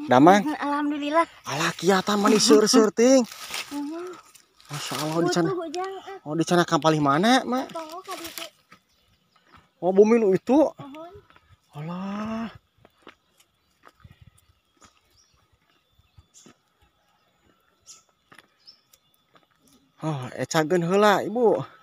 Damang. Alhamdulillah. Alah kiatan mani seur-seur ting. Masya Allah di sana. Oh di sana kampalih mana, Mak? Oh bumi nu itu. Alah. Oh, ecageun heula, Ibu.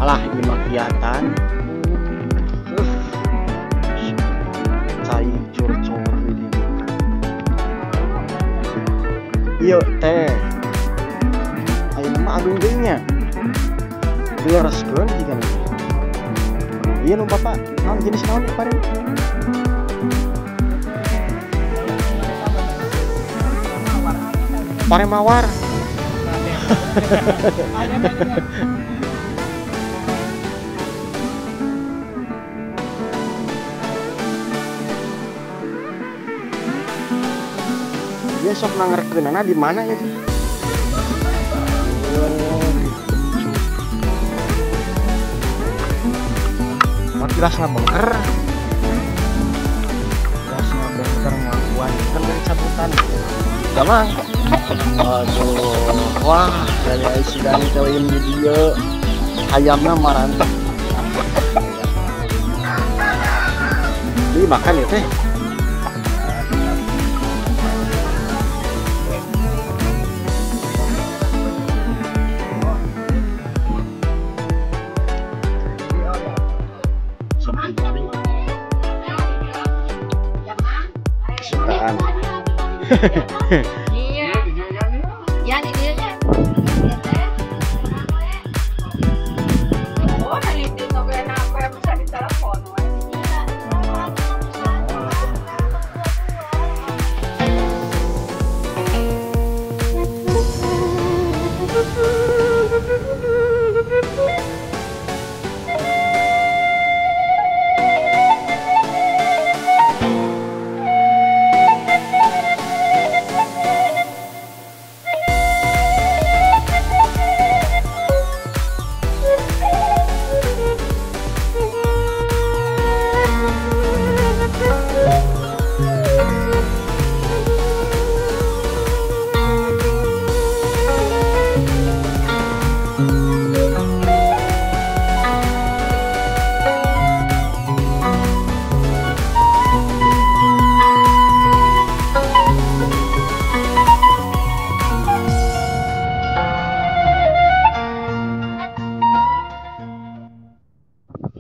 Alah ini mah kiatan. Cai curcor ini. Ieu teh. Ayeuna mah agung deui nya. Dilereskeun jiga. Ieu nu bapak naon jenis naon pare? Pare mawar. Dia sok nangerkeunana di mana ya sih? Oh, gitu. Mau tilas ngabengker. Tilas ngabengker ngakuan kan dari cabutan. Damang. Aduh, wah, dari Aisyah kalian di dieu. Ayamna maranteh. Beli makan ya teh. Kesukaan. Iya. Ya ini dia. Oh, itu bisa ditelepon.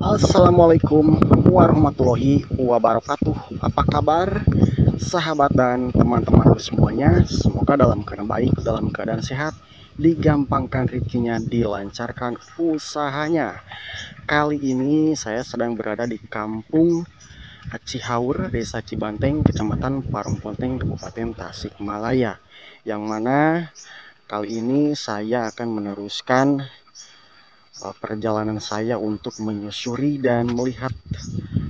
Assalamualaikum warahmatullahi wabarakatuh. Apa kabar sahabat dan teman-teman semuanya? Semoga dalam keadaan baik, dalam keadaan sehat, digampangkan rezekinya, dilancarkan usahanya. Kali ini saya sedang berada di Kampung Cihaur, Desa Cibanteng, Kecamatan Parungponteng, Kabupaten Tasikmalaya. Yang mana kali ini saya akan meneruskan perjalanan saya untuk menyusuri dan melihat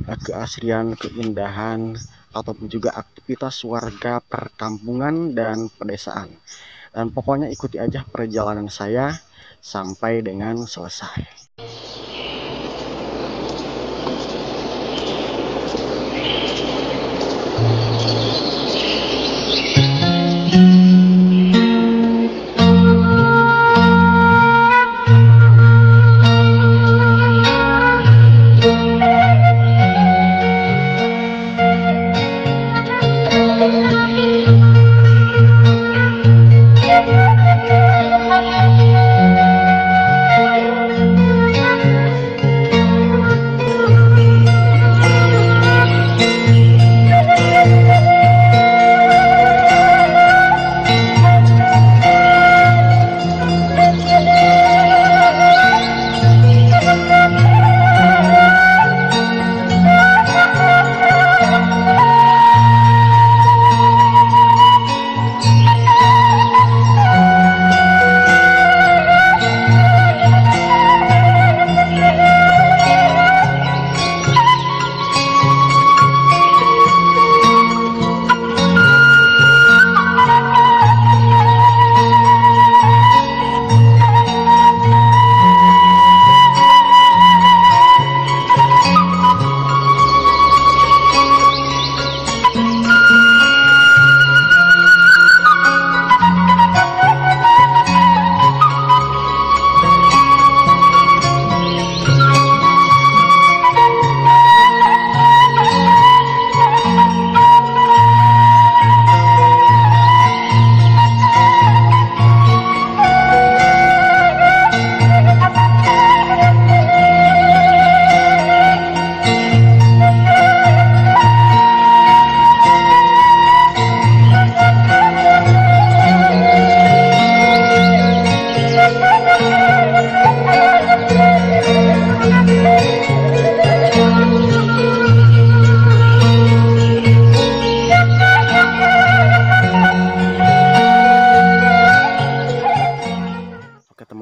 keasrian, keindahan, ataupun juga aktivitas warga perkampungan dan pedesaan. Dan pokoknya ikuti aja perjalanan saya sampai dengan selesai.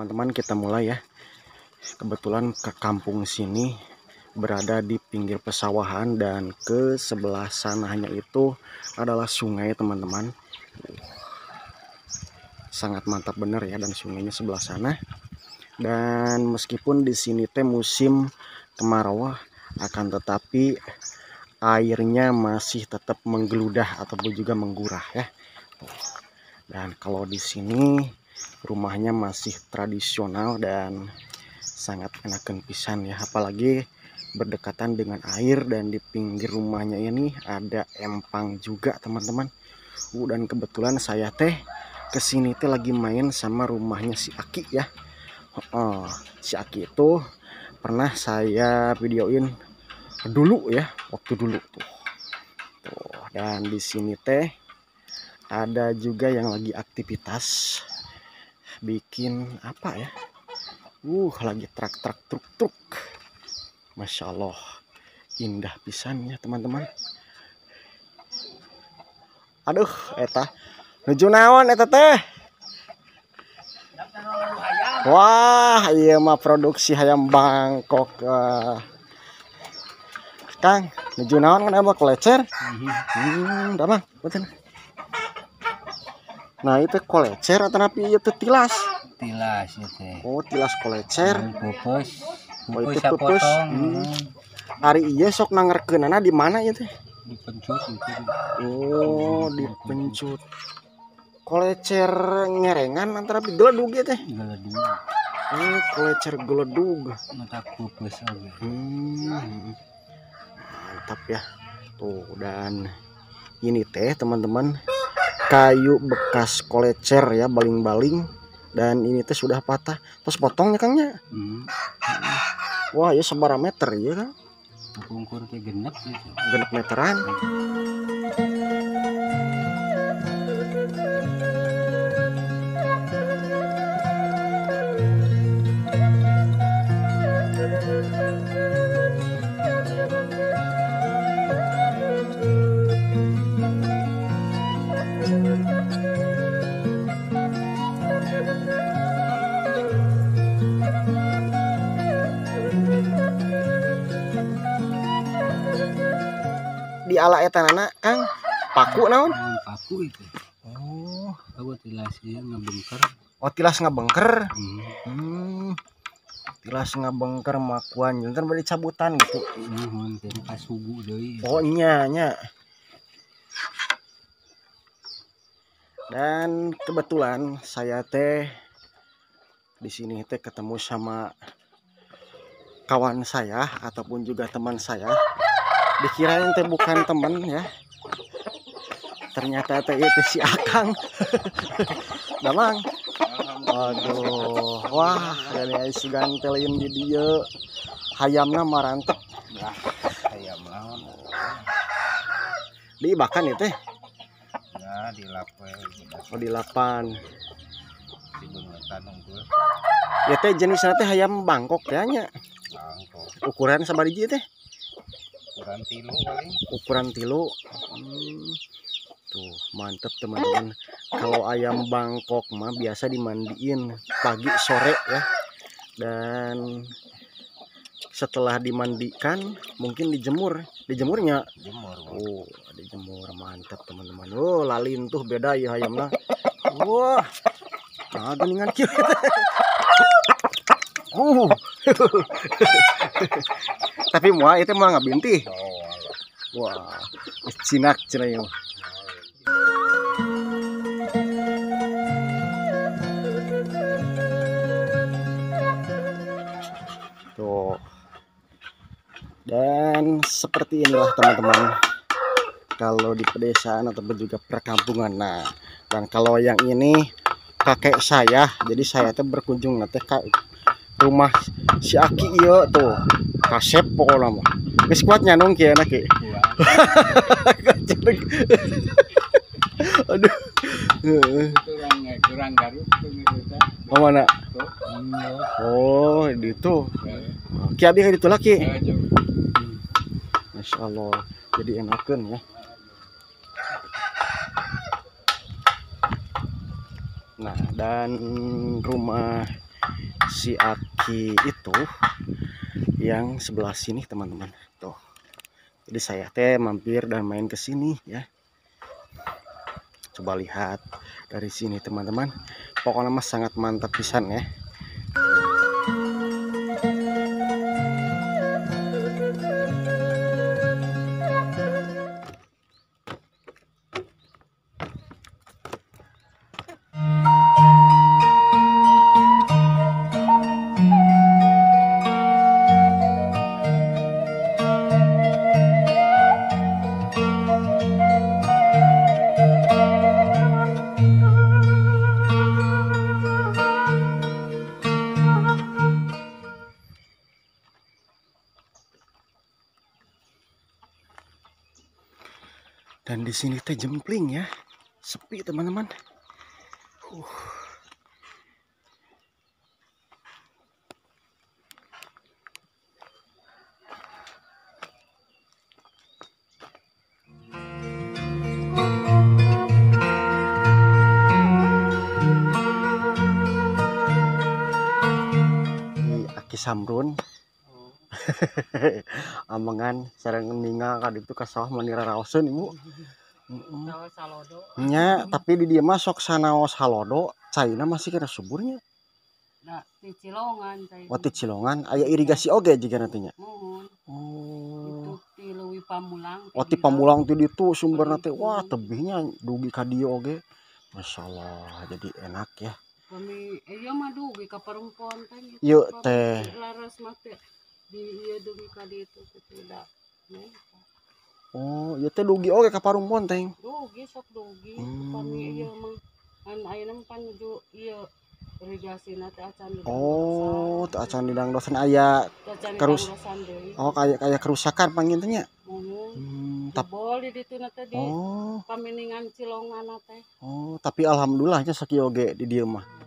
Teman-teman, kita mulai ya. Kebetulan ke kampung sini berada di pinggir pesawahan dan ke sebelah sananya itu adalah sungai teman-teman. Sangat mantap bener ya, dan sungainya sebelah sana. Dan meskipun di sini teh musim kemarau, akan tetapi airnya masih tetap menggeludah ataupun juga menggurah ya. Dan kalau di sini rumahnya masih tradisional dan sangat enakan pisan ya, apalagi berdekatan dengan air, dan di pinggir rumahnya ini ada empang juga teman-teman. Dan kebetulan saya teh kesini teh lagi main sama rumahnya si Aki ya. Si Aki itu pernah saya videoin dulu ya, waktu dulu tuh. Tuh, dan di sini teh ada juga yang lagi aktivitas bikin apa ya? Lagi truk-truk truk-truk. Masya Allah, indah pisan ya teman-teman. Aduh, eta nuju naon eta teh? Wah, iya mah produksi hayam Bangkok. Kang, nuju naon kan abah kolecer? Damang, betul. Nah, itu kolecer atau napi itu tilas? Tilas itu. Oh, tilas kolecer. Pupus. Oh, itu pupus. Ari ieu sok nangerkeunana di mana ieu teh? Di pencut itu. Oh, di pencut. Kolecer ngerengan antara geledug ieu teh. Geledug. Oh, kolecer geledug. Matak pupus oge. Mantap ya. Tuh, dan ini teh teman-teman, kayu bekas kolecer ya, baling-baling, dan ini teh sudah patah. Terus potongnya Kangnya. Wah, ya sabaraha meter ya Kang? Pungkur teh genep gitu. Genep meteran. Di ala eta nana Kang, paku naon? Paku itu. Oh, paku tilas ieu ngebengker. Oh, tilas ngebengker. Tilas ngebengker makuan janten bade cabutan gitu. Nuhun teh kasugu deui. Oh, nya nya. Dan kebetulan saya teh di sini teh ketemu sama kawan saya ataupun juga teman saya. Dikirain teh bukan temen ya, ternyata teh itu si Akang. Damang, aduh, wah, dari sugan teh lain di dieu, hayamna marantep. Hayam naon? Di bahkan itu teh? Ya, di lapan. Oh, di lapan. Di beungetan unggul. Ya teh jenisna teh hayam Bangkok ya nya. Bangkok. Ukuran sabariji teh? Ukuran tilu paling. Ukuran tilu. Tuh, mantep teman-teman. Kalau ayam Bangkok mah biasa dimandiin pagi sore ya. Dan setelah dimandikan mungkin dijemur. Dijemurnya? Jemur. Oh, dijemur, mantap teman-teman. Oh, lalin tuh beda ya ayamnya. Wah. Nah, geningan kieu. Tapi moal itu mah ngabintih. Wah, cinak cenah ieu. Tuh. Dan seperti inilah teman-teman kalau di pedesaan ataupun juga perkampungan. Nah, dan kalau yang ini kakek saya, jadi saya tuh berkunjung nanti ke rumah si Aki ieu tuh. Kasep pokoknya mah. Geus kuat nyanung kieu na ki. Aduh. Kurang Garut tuh. Oh, mana? Oh, itu. Ki abi ka ditu lah ki. Masya Allah, jadi enakeun ya. Nah, dan rumah si Aki itu yang sebelah sini teman-teman. Tuh. Jadi saya teh mampir dan main ke sini ya. Coba lihat dari sini teman-teman. Pokoknya mas sangat mantap pisan ya. Dan di sini teh jempling ya, sepi teman-teman. Ini Aki Samrun. Amengan sareng ningal ka ditu ka sawah mani raraoseun ibu. Nya, tapi di dieu mah sok sanaos halodo, caina masih kena suburnya. Da, ti Cilongan cai. Oh, ti Cilongan aya irigasi oge jiga nantinya. Muhun. Oh. Itu ti Leuwi Pamulang. Oh, ti Pamulang ti ditu sumberna teh. Wah, tebihnya dugi ka dieu oge. Masyaallah, jadi enak ya. Kami ieu mah dugi ka Parumpon teh. Ieu teh. Laras mah teh. Di ieu dugi ka ditu kitu da. Oh, ieu teh dugi oge ka Parumpon teh. Dugi sok dugi. Pami ieu mah an ayeuna mah pan nuju ieu irigasina teh acan di. Oh, teh acan di dangdosan aya kerus. Oh, kayak kerusakan panggil teh nya. Jebol di ditu na teh di paminingan Cilongan teh. Oh, tapi alhamdulillah nya sakieu oge di dieu mah.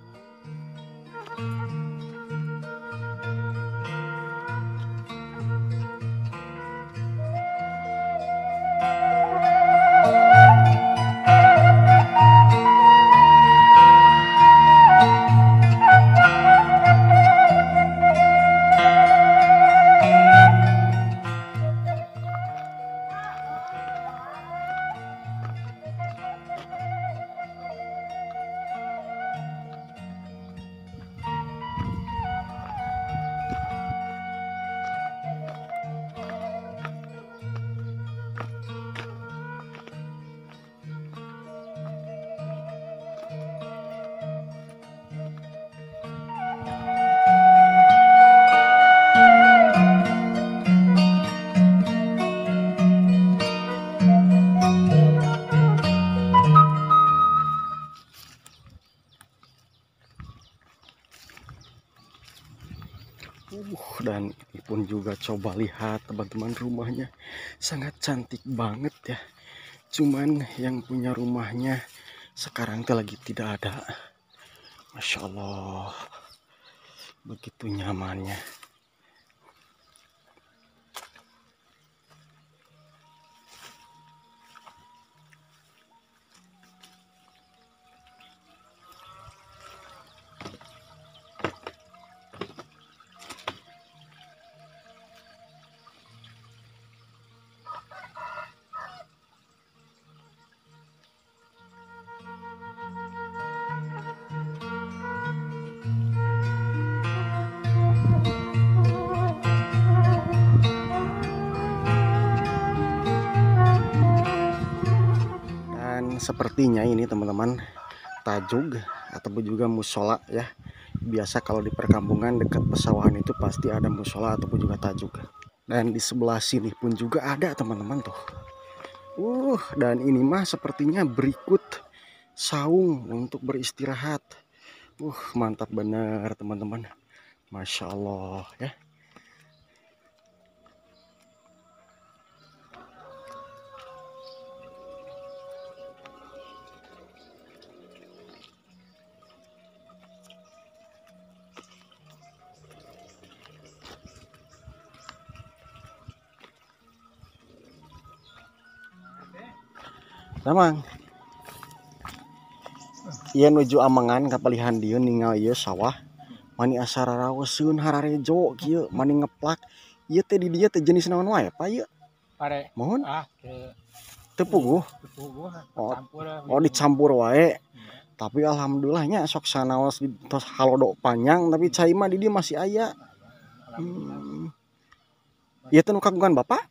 Dan ini pun juga coba lihat teman-teman, rumahnya sangat cantik banget ya. Cuman yang punya rumahnya sekarang lagi tidak ada. Masya Allah, begitu nyamannya. Sepertinya ini teman-teman tajug ataupun juga musola ya. Biasa kalau di perkampungan dekat pesawahan itu pasti ada musola ataupun juga tajug. Dan di sebelah sini pun juga ada teman-teman tuh. Dan ini mah sepertinya berikut saung untuk beristirahat. Mantap bener teman-teman. Masya Allah ya. Damang. Ieu nuju amengan kapalihan dieu ningal ieu sawah. Mani asa raraoseun hararejo kieu mani ngeplak. Ieu teh di dieu teh jenis naon wae Pak ieu? Pare. Mohon. Ah, teu puguh. Oh, oh dicampur wae. Tapi alhamdulillahnya sok sanaos tos halodo panjang tapi cai mah di dieu masih aya. Ieu teh nu kagungan Bapak?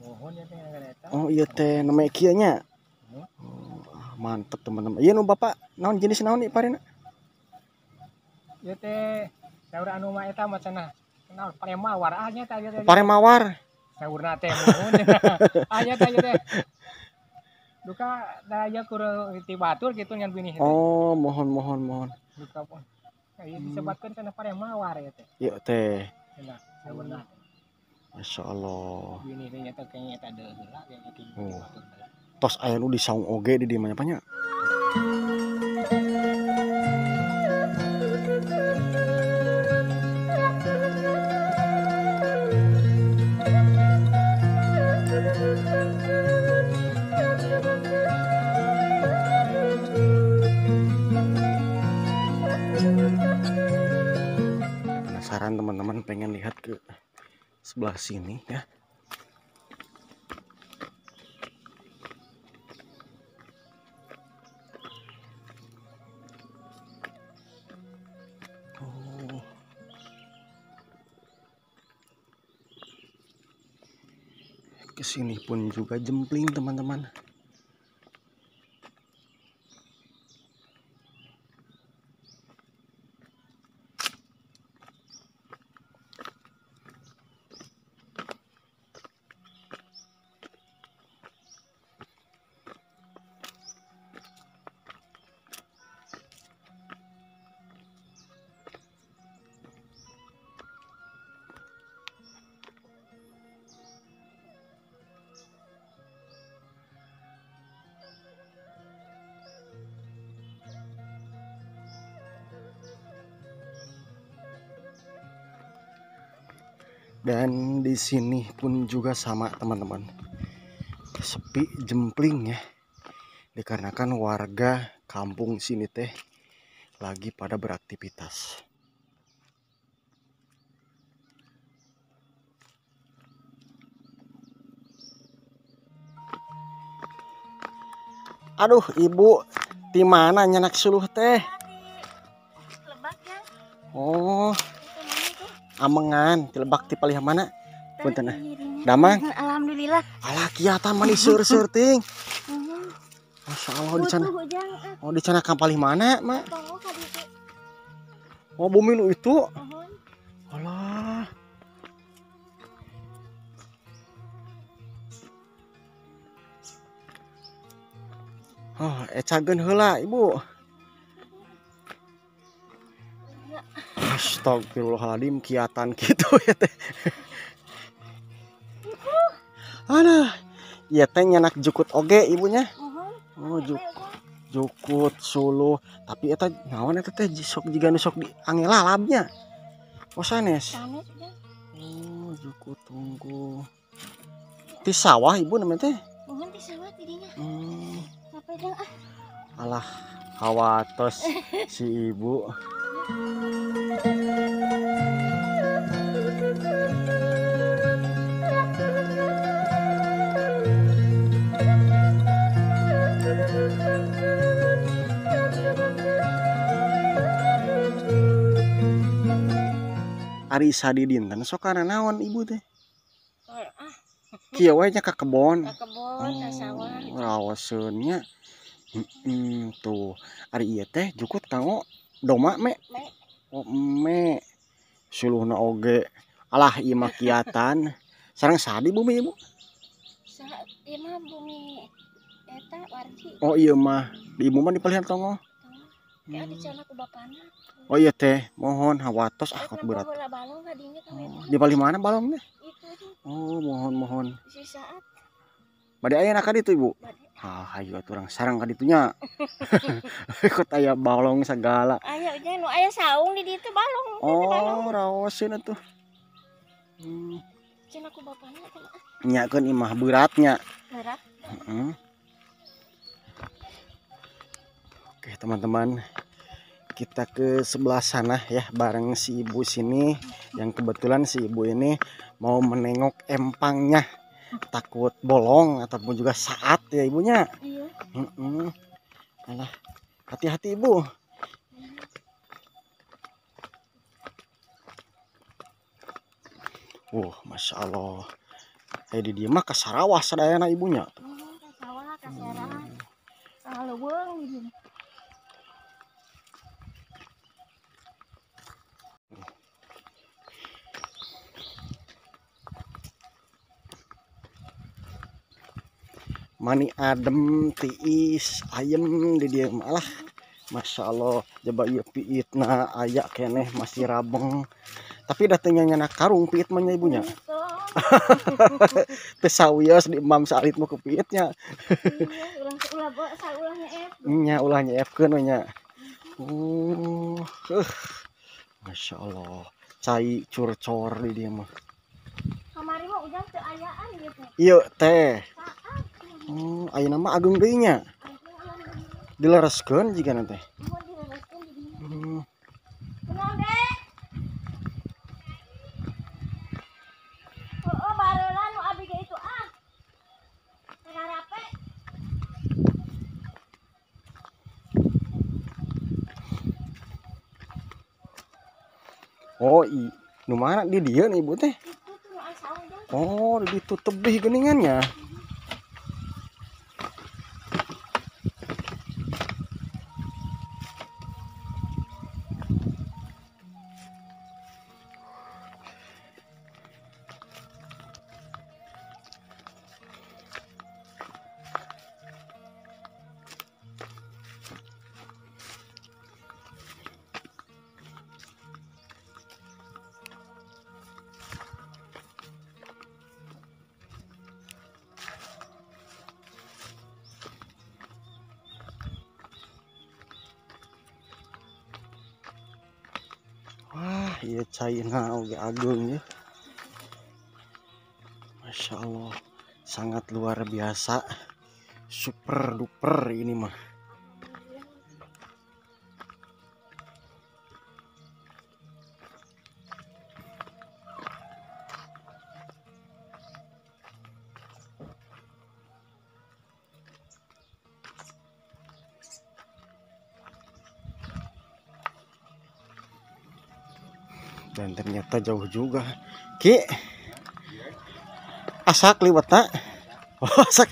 Mohon ya teh eta. Oh ieu teh neme kieu nya. Oh, mantep teman-teman. Ieu nu Bapak naon jenis naon ieu parena? Ieu teh saur anu mah eta mah cenah. Kenal pare mawar ah nya teh. Pare mawar. Saurna teh mohon. Ah nya teh teh. Duka daya kurang ti batur kitu ngan binih teh. Oh, mohon mohon mohon. Duka pun. Ieu disebutkeun cenah pare mawar ieu teh. Ieu teh. Cenah saurna. Masya Allah. Binih teh nya teh kayaknya eta deui heula kayaknya ti batur. Tos aya nu di saung oge di dieu mah nya. Penasaran teman-teman, pengen lihat ke sebelah sini ya. Oh. Kesini pun juga jempling teman-teman. Dan di sini pun juga sama teman-teman, sepi jempling ya, dikarenakan warga kampung sini teh lagi pada beraktivitas. Aduh ibu, di mana nyanak suluh teh? Lebak ya. Oh. Amengan, tilebak ti palih mana? Punten ah. Damang. Alhamdulillah. Alah kiatan mani seur-seur ting. Masya Allah di sana. Oh di sana palih mana, Mak? Oh bumi nu itu. Alah. Oh, ecageun heula, Ibu. Astagfirullahaladzim, kiatan gitu ya teh. Aduh, ya teh nyanak jukut oge ibunya. Oh, jukut suluh, tapi eta naon eta teh sok jiga nu sok di ange lalabnya. Oh sanes. Oh, jukut tunggu. Ti sawah ibu namanya teh? Mohon ti sawah tidinya. Alah, hawatos si ibu. Ari sadi dinten sok kana naon ibu teh? Kieu we nya ka kebon. Ka kebon, ka sawah. Raoseun nya. Tuh, ari ieu teh jukut kanggo doma me. Oh me. Suluhna oge. Alah ieu mah kiatan. Sareng sadi bumi ibu? Ieu mah bumi eta wargi. Oh iya mah, di ibu mah di palihan tongoh. Ya di sana ku bapana. Oh iya teh, mohon hawatos ah kok berat. Oh, di palih mana balong teh? Itu. Oh, mohon mohon. Si saat. Bade aya ka ditu ibu? Ah, hayu atuh urang sarang ka ditunya. Ikut aya balong segala. Aya nya nu aya saung di ditu balong. Oh, raoseun atuh. Cenah ku bapana cenah. Nyakeun imah beratnya. Berat. Heeh. Oke, teman-teman. Kita ke sebelah sana ya bareng si ibu sini yang kebetulan si ibu ini mau menengok empangnya, takut bolong ataupun juga saat ya ibunya. Iya. Alah, hati-hati ibu. Masya Allah. Di dieu mah ka sarawah sadayana ibunya. Ka sawah, ka serang. Ka leuweung di dieu. Mani adem, tiis, ayem di dieu mah lah. Masya Allah, jaba ieu piitna aya keneh masih rabeng. Tapi dah teu nyana karung piit mah nya ibunya. Teu sawios di emam saalit mah ku piitnya. Iya, ulah saulah nyeep. Nya ulah nyeepkeun we nya. Masya Allah, cai curcor di dieu mah. Kamari mah udah teu ayaan gitu. Ieu teh. Ayeuna mah ageung deui nya. Dilereskeun jigana teh. Dilereskeun di dieu. Kunaon, Dek? Heeh, bareula nu abi ge itu ah. Ngarape. Oh, nu mana di dieu nih ibu teh? Itu tuh nu saung teh. Oh, di ditu tebih geuningan nya. Wah, ieu caina oge ageung ya. Masya Allah, sangat luar biasa, super duper ini mah. Dan ternyata jauh juga. Ki, asak liwat tak? Oh, asak.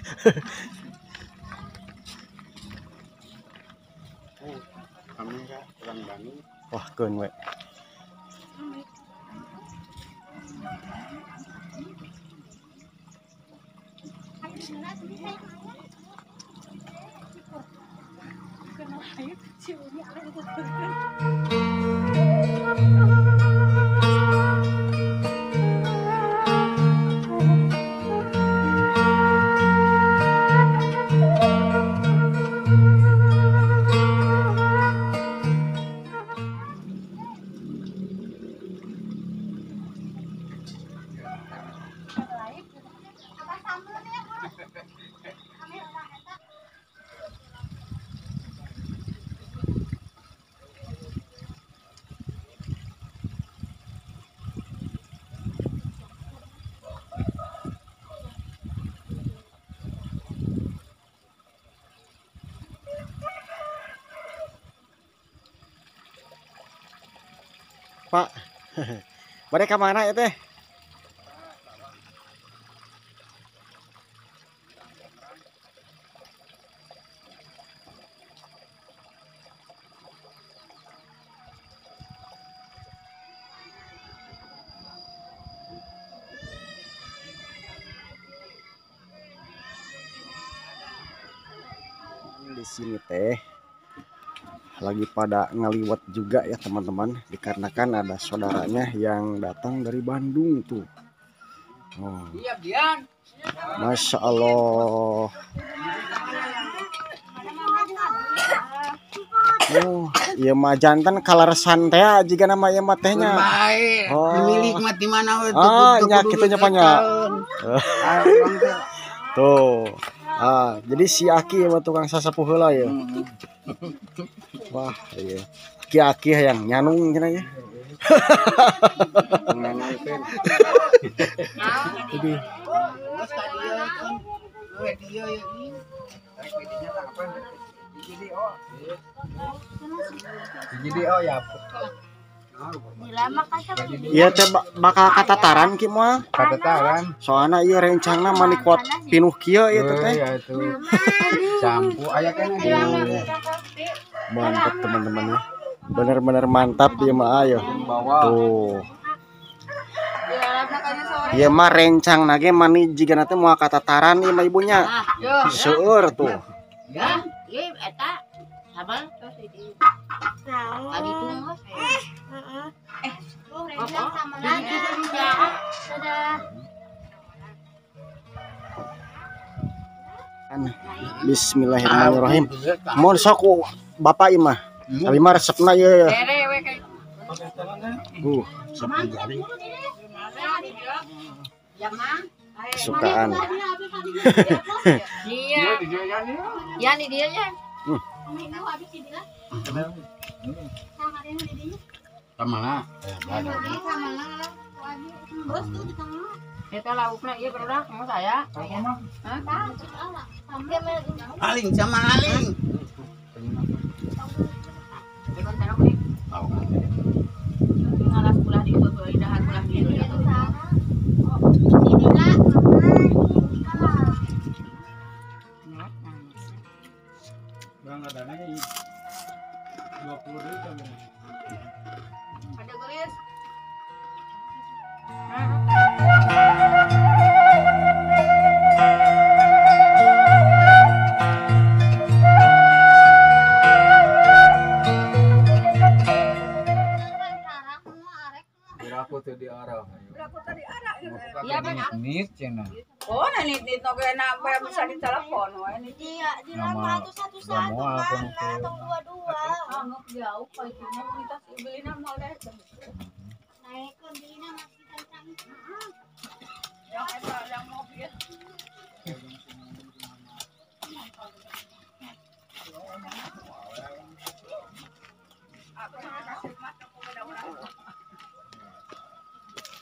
Wah, keun we. Pak, mereka mana ya teh? Di sini teh lagi pada ngeliwat juga ya teman-teman, dikarenakan ada saudaranya yang datang dari Bandung tuh. Oh. Masya Allah. Oh, iya mah jantan kaleresan teh jiga nama ieu mah tehnya. Oh. Milik mah di mana we Ah, nya kitu nya panya. Tuh. Ah, jadi si Aki ya tukang sasapu heula ya. Wah, iya. Aki-aki hayang nyanung cenah ya. Aduh. Iya teh bakal katataran ki moal. Katataran. Soalna ieu rencangna mani kuat pinuh kieu ieu teh. Iya tuh. Campu aya keneh. Mantap teman-teman ya. Bener-bener mantap ieu mah ayo. Tuh. Ieu mah rencangna ge mani jigana teh moal katataran ieu mah ibunya. Seueur tuh. Ya, ieu eta sabal terus di tadi itu Bismillahirrahmanirrahim. Mun sok bapak ieu mah. Abi mah resepna ieu. Kesukaan. Iya. Ya di dia ya. Mana? Eta laukna ieu barudak mau saya. Hah? Aling sama aling. Ngalas ulah di itu dahar ulah di itu. Bang adana 20 deui kan. Ada gelis. Berapa tuh di arah? Berapa tadi arah? Iya, Bang. Nit cenah. Oh, nah nit nit oge na bisa ditelepon we. Iya, di 811 kan atau 22. Anggap jauh ka itu mah kita beli na moal deh. Naikkeun beli na masih kencang. Yang eta yang mobil. Aku mah kasih mah aku mudah-mudahan.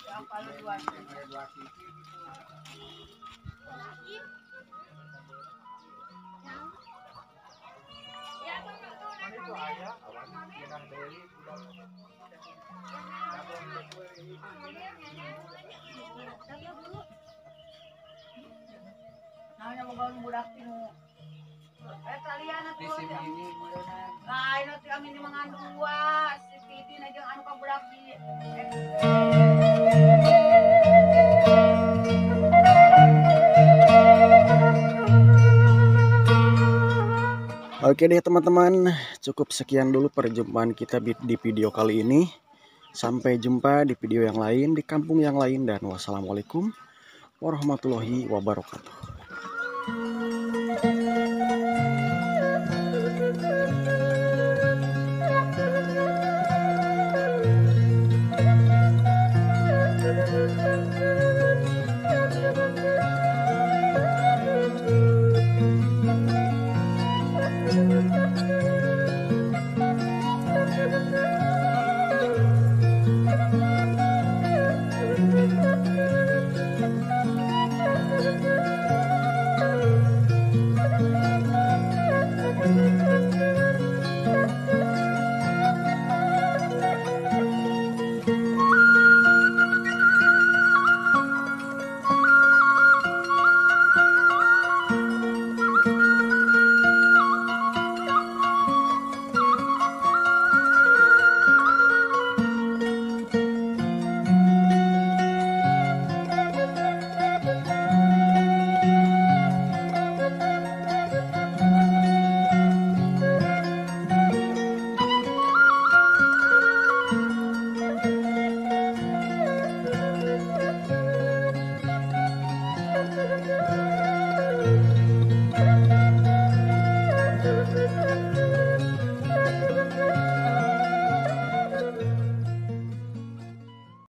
Yang paling dua. Oke deh teman-teman, cukup sekian dulu perjumpaan kita di video kali ini. Sampai jumpa di video yang lain, di kampung yang lain, dan wassalamualaikum warahmatullahi wabarakatuh.